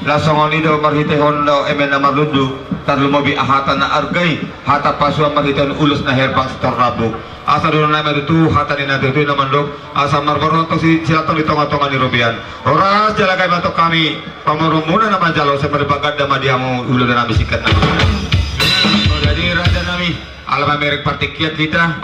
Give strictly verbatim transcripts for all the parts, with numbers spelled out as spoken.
Laos songon i do marhitehon do eme na marlundu, tarlumobi hata na arga i, hata pasuan marhitehon ulos na herbang sitorop rambu. Asa dohonon nami ma tutu hata ni na tutu na mandok, asa marboru antong si, silantong di tongatonga ni robean. Horas jala gabe ma antong hami pamoruonmuna na manjalo, sai marlipat ganda ma di hamu hulahula nami singkat nama. Jadi raja nami, ala mamereng partingkian hita,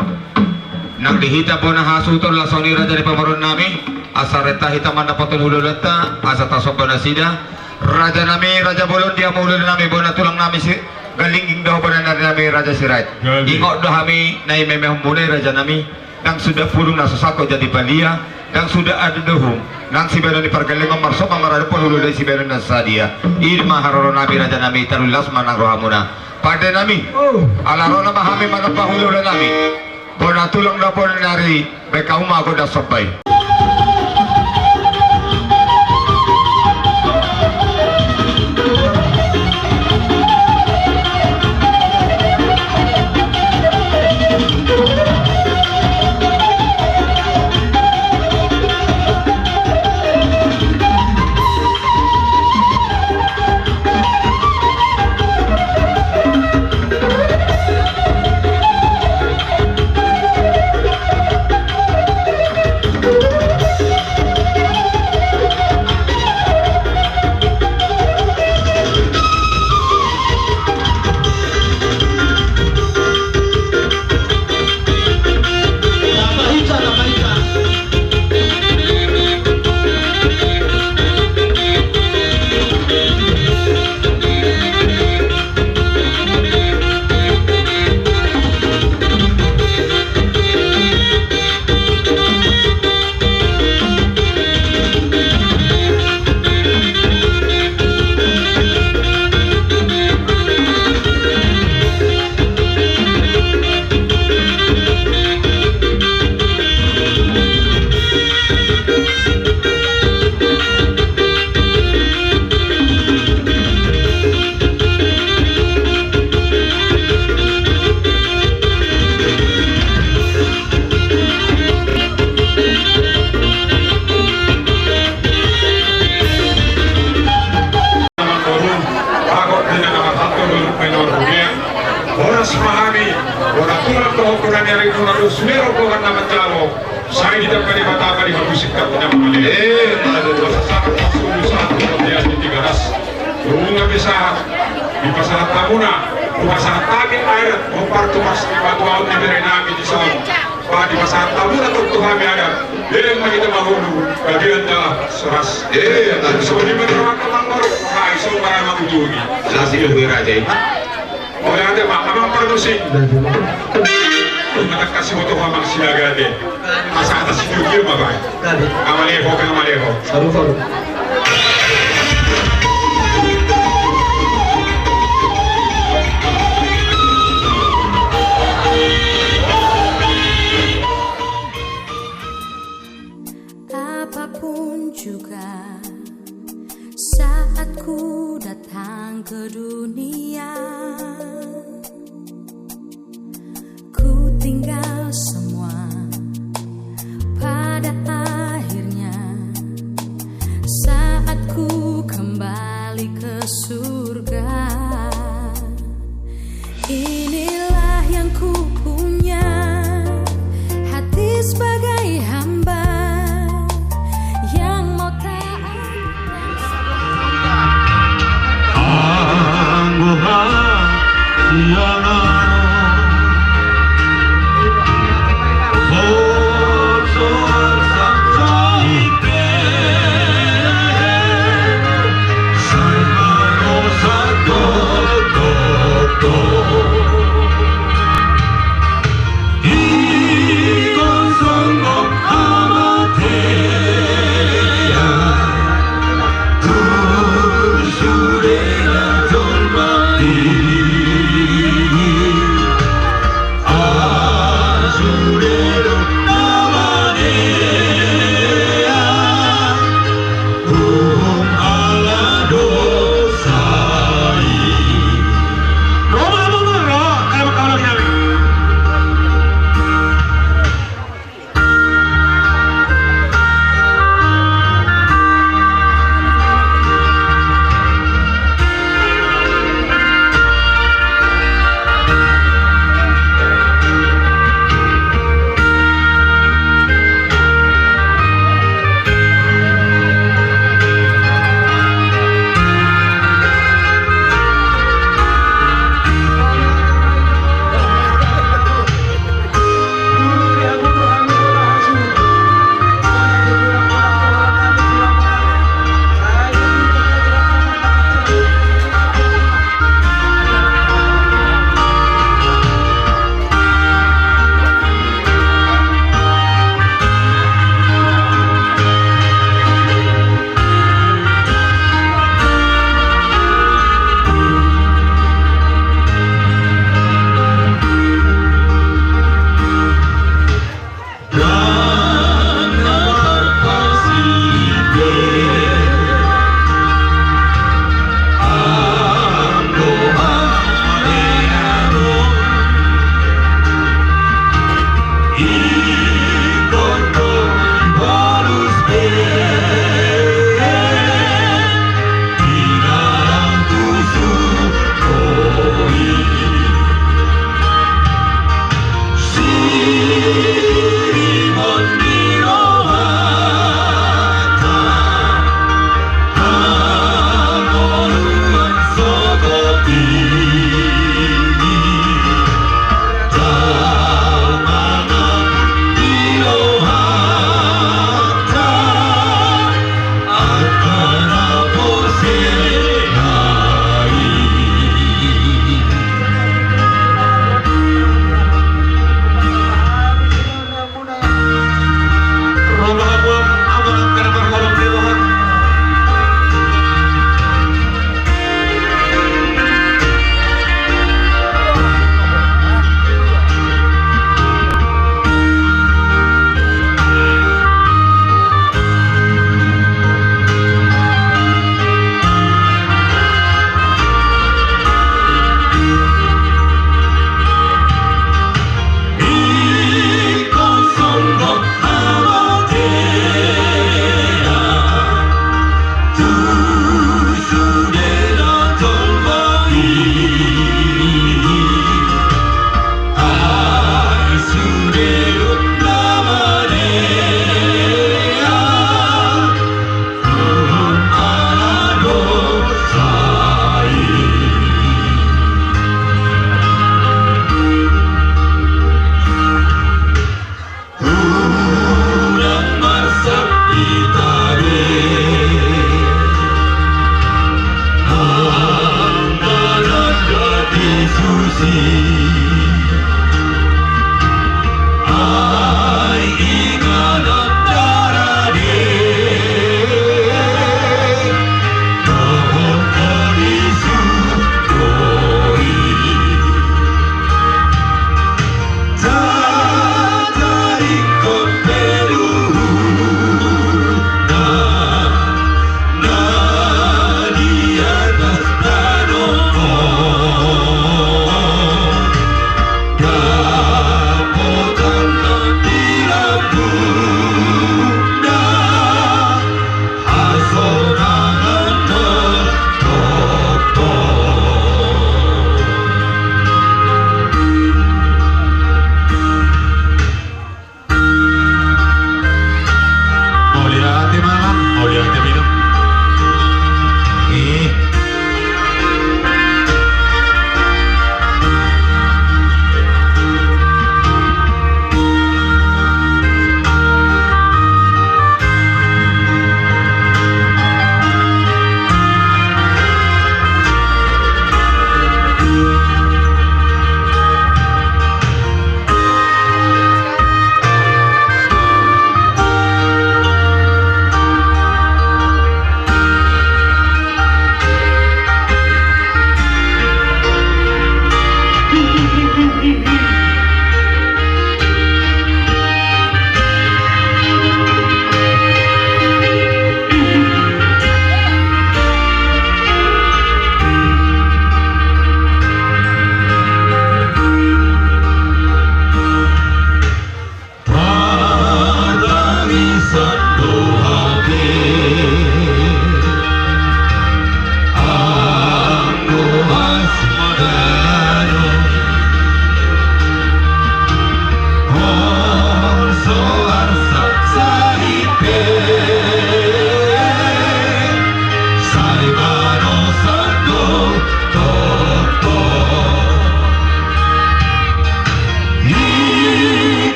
nang di hita bona hasuhuton, laos songon i raja ni pamoruon nami, asa renta hita mandapothon hulahulanta, asa tasomba nasida. Raja nami, raja bolon di hamu hulahula nami, bona tulang nami si Galingging dohot bona nari nami Raja Sirait. Gabe. Ingot do hami na imemehonmuna i raja nami, ndang suda pudung na so sangkot jadi palia, ndang suda adu dohum, nang sibahenon ni pargellengon marsomba maradophon hulahula i sibahenon na sadia. I ma haroro nami raja nami, tarlumobi las ma nang rohamuna. Pande nami. Oh. Ala ro nama hami manomba hulahula nami. Bona tulang dohot bona nari, baen hamu ma gondang somba i. Horas ma hami, bona tulang dohot bona ni ari, muna dos mero bohan na manjalo. Sai ditampa Debata ma di hamu singkat nama male. Eh, madu. Pasahat ma solu sahat tu dia di Tigaras. Nunga be sahat, dipasahat hamuna, dipasahat hami adat, hombar tu patuaon ni bere nami di son. Ba dipasahat hamuna tong tu hami adat. Bereng ma hita mangolu, gabe andalan, soras. Eh, madu. Songon i ma rohanta mangolu, hai so ma ra mangujungi. Sasi do gue raja i. Ora ate ma, Amang Parmusik. Mangkasi boto ho Amang Silaga ate. Asa atas itu dia ma bae. Amaleho kan amaleho. Saru saru. Apapun juga saat ku datang ke dunia, ku tinggal semua pada akhirnya saat ku kembali ke surga. Inilah yang ku punya, hati sebagai hamba yang mau taat. Anggo hasiangan on.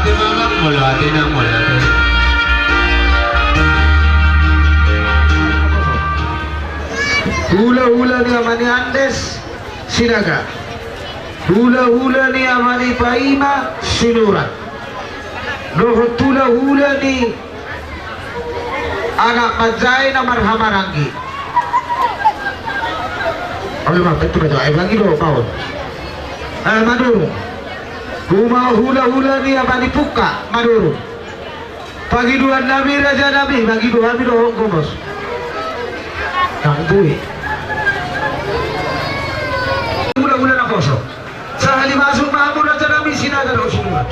Molo ate, molo ate. Hulahula ni Ama ni Andes Sinaga. Hulahula ni Ama ni Paima Sinurat. Dohot hulahula ni anak manjae na marhahamaranggi. Olo ma, betul, betul. Ai bagi do paon. Eh, madurung. Huma hulahula ni Ama ni Pungka, madurung. Pangidoan nami, raja nami, pangidoan nami dohot gomos. Nang bui. Hulahula naposo. Sahali masuk ma hamu raja nami Sinaga dohot Sinurat.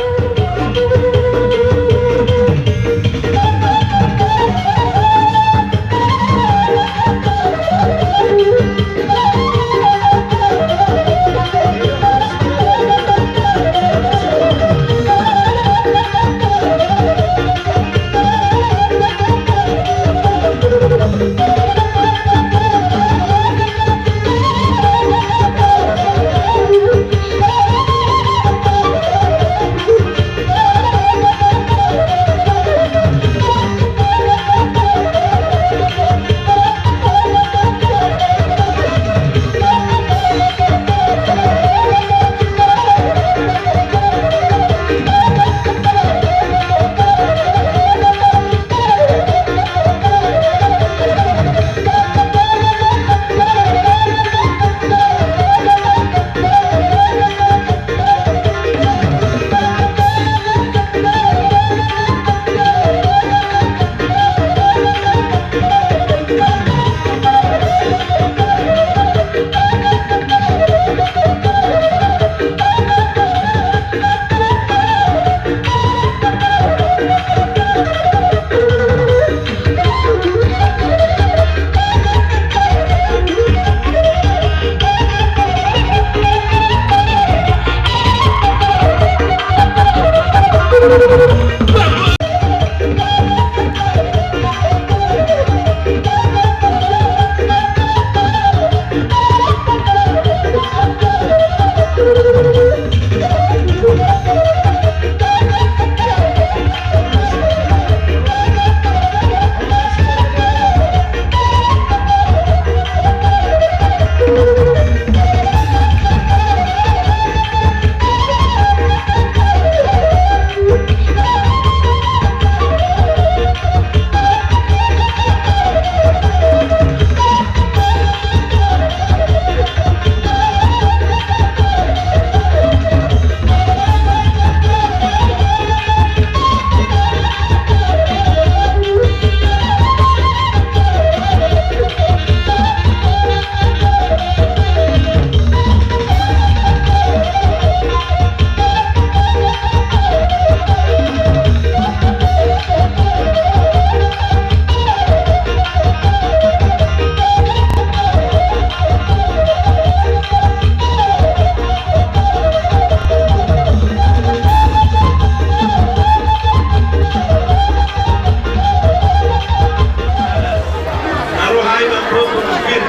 Ro hami ma, Bro, Bro Sipir,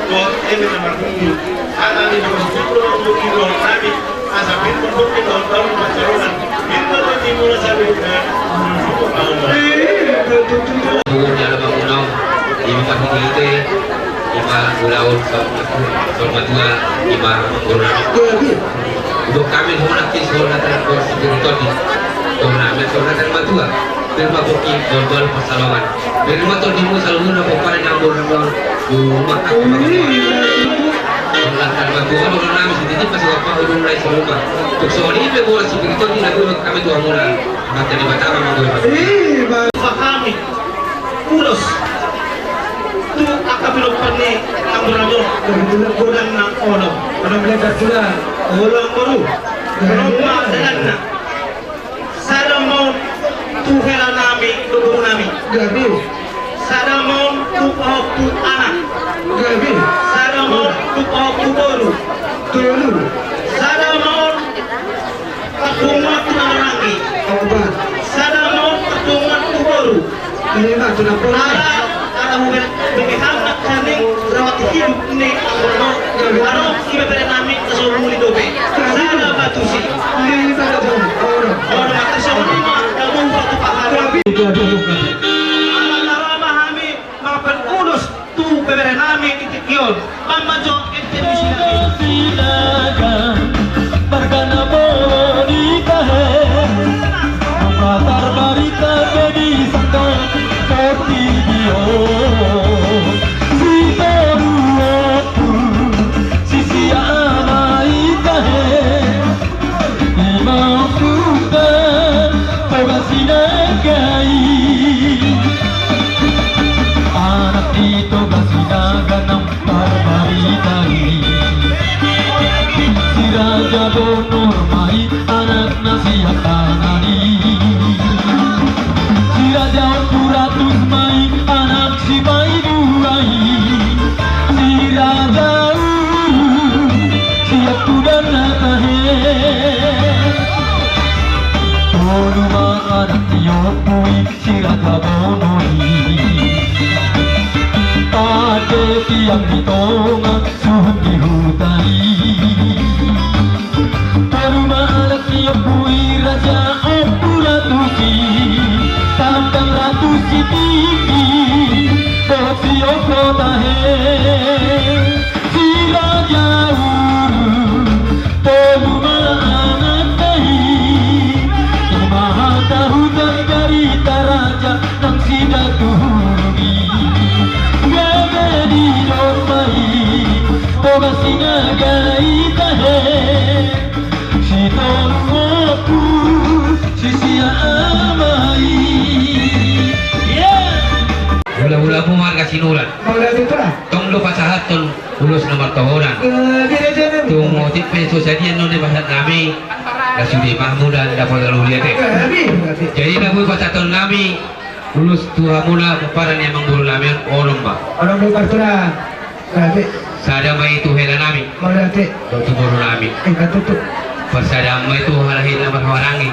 dohot eme na marhundul, hata ni Bro Sipir do na manggohi dohot hami, asa pir mandok dohot daun pansalongan, pir mandok di mula sabi, eh, Tugu ni ala bangunan, ima parhite-hite, ima ulaon saur matua, ima manggorna. Udok hami, hona ki, hona tangan, hona spiriton ni, hona hami, hona tangan matua. Pir ma pongki, dohot pansalongan. Pir ma tondimu saluhutna, pomparan ni anggur na mulaon. Uma, aku ma. Dohot tangan matua, dohot hami sititi, pasupasu, dohot mulai saluhutna. Tung songon i pe bola spiriton ni, na boi hami tu hamuna. Mata ni Batama manggohi. Pahami. Ulos. Tu angka pinomparni anggur na mulaon. Godang na onom. Onom lebar suda. Onom boru. Onom ma dalanna. Sada ma on tu hela nami dohot boru nami. Gabe. Sada ma on tu pahompu anak. Gabe. Sada ma on tu pahompu boru. Tolu. Sada ma on tarpunguan tu na maranggi. Opat. Sada ma on tarpunguan tu boru. Lima, tu na pola. Ala, ala hubel, bebe hang na kaning rawat hidup ni anggur na on. Aro, ibe bere nami, taso muli dope. Sada ma tusi. Lima, tu na pola. Ono, ono, ma taso Tolu ma anak ni ompu i, si Raja Bono i. Pande tiang di tonga, suhut di huta i. Tolu ma anak ni ompu i, Raja Ompu Ratu Sitingging, Tambang Ratu Sitinggi, dohot si Ompu Tahe, si Raja Uru. Tolu ma anakna i, i ma hata huta i, Barita Raja nang si Datu Hurung i. Gabe di domba i, Toga Sinaga i, Tahe, si tolu ompu, si sia ama i. Hulahulamu marga Sinurat. Tong do pasahathon ulos na martohonan. Tung otik pe so sadia on dipasahat nami, na sude mahmud na dapot lalu liat e. Jadi na boi pasahathon nami ulos tu hamuna pomparan ni amangboru nami on, onom ma. Onom ma partura. Sada ma i tu hela nami. Dohot tu boru nami. Parsadaan ma i tu halak i na marhahamaranggi.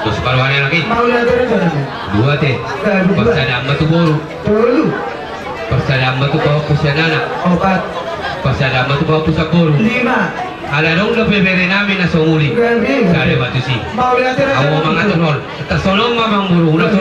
Dos paruan i. Dua te. Parsadaan ma tu boru. Parsadaan ma tu pahompu sian anak. Parsadaan ma tu pahompu sian boru. Ala adong dope bere nami na so muli. Sada ma tusi. Ahu mangaturhon. Tarsongon on ma amangboru.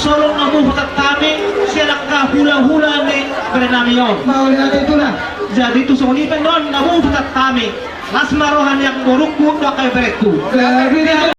Songon na hupasahat hami sian angka hulahula ni bere nami on. Jadi tu songon i pe nuaeng na hupasahat hami, las ma roha ni amangborungku dohot angka iberengku.